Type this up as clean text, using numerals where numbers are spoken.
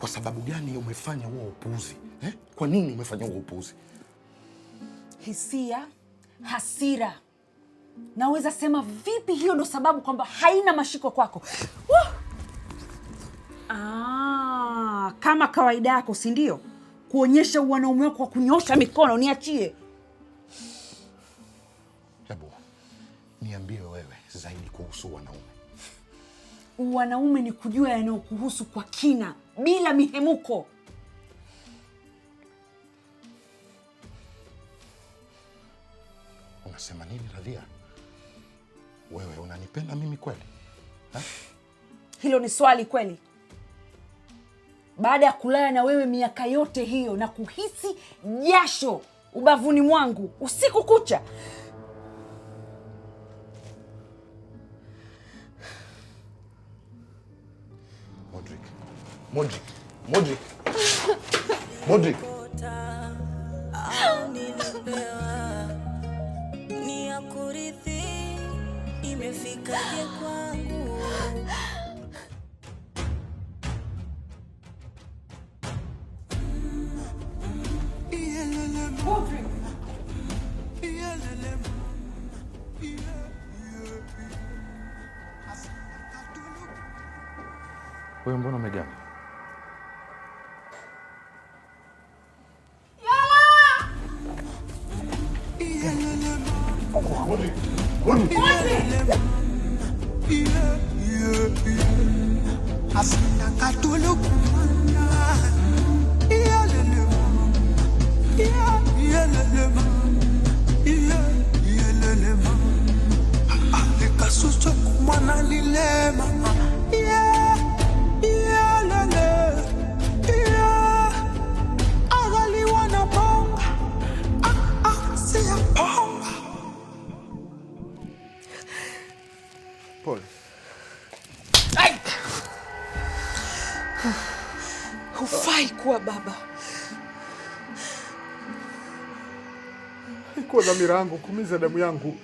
Kwa sababu gani umefanya huo upuuzi? Eh? Kwa nini umefanya huo upuuzi? Hisia, hasira. Naweza sema vipi hiyo ndo sababu kwamba haina mashiko kwako? Woo! Ah, kama kawaida yako, si ndio? Kuonyesha wanaume wako kwa kunyoosha mikono, niachie. Hebu niambie wewe zaidi kuhusu wanaume. Wanaume ni kujua yanayokuhusu kwa kina bila mihemuko. Unasema nini Radhia? Wewe unanipenda mimi kweli? Ha? Hilo ni swali kweli? Baada ya kulala na wewe miaka yote hiyo na kuhisi jasho ubavuni mwangu usiku kucha. Modric. Modric. Modric. Modric. Au nilipewa ni ya kurithi, imefikaje kwangu? Wewe mbona umeganda? Pole. Hufai kuwa baba. Haikuwa dhamira yangu kuumiza damu yangu.